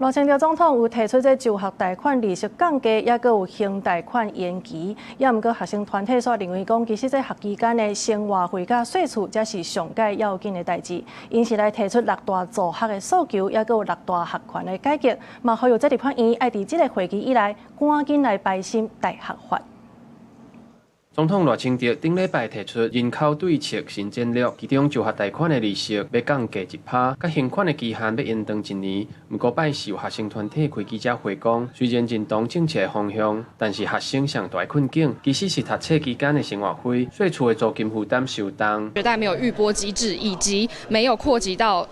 賴清德總統有提出這就學貸款利息降低，抑閣有還貸款延期。也毋過學生團體煞認為講，其實這學期間的生活費佮稅厝才是上蓋要緊的代誌。𪜶是來提出六大助學的訴求，抑閣有六大學權的改革，嘛呼籲這立法院愛佇這個會期以內，趕緊來排審大學法。總統賴清德頂禮拜提出人口對策新戰略，其中就學貸款的利息欲降低1%，佮還款的期限欲延長一年。毋過拜四有學生團體開記者會講，雖然認同政策的方向，但是學生上大的困境其實是讀冊期間的生活費、稅厝的租金負擔受重。絕對沒有預撥機制，以及沒有擴及到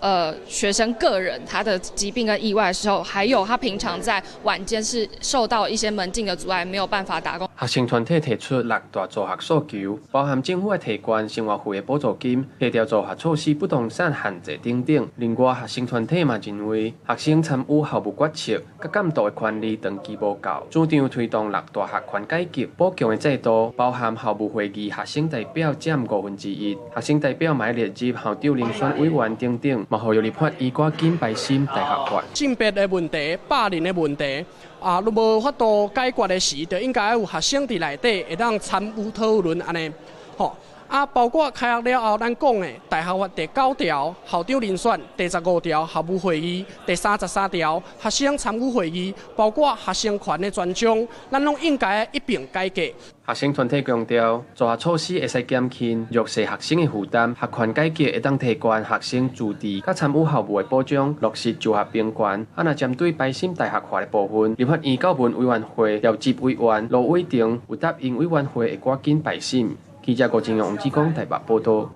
學生個人他的疾病跟意外的時候，還有他平常在晚間是受到一些門禁的阻礙，沒有辦法打工。學生團體提出六大助學訴求，包含政府愛提懸生活費的補助金、提調助學措施、不動產限制等等。另外，學生團體嘛認為，學生參與校務決策佮監督的權利長期無夠，主張推動六大學權改革，補強的制度，包含校務會議學生代表佔1/5，學生代表嘛愛列入校長遴選委員等等，嘛呼籲立法院趕緊排審大學法。性別的問題、霸凌的問題啊，若無法度解決的時，就應該有學生佇內底會當參與討論按呢，吼啊，包括開學了後，咱講的大學法第九條校長遴選，第15條校務會議，第33條學生參與會議，包括學生權的專章，咱攏應該一併改革。學生團體強調，助學措施會使減輕弱勢學生的負擔，學權改革會當提懸學生自治佮參與校務的保障，落實就學平權。啊，若針對排審大學法的部分，立法院教文委員會召集委員盧偉成有答應委員會會趕緊排審。記者郭正陽、黃志光台北報道。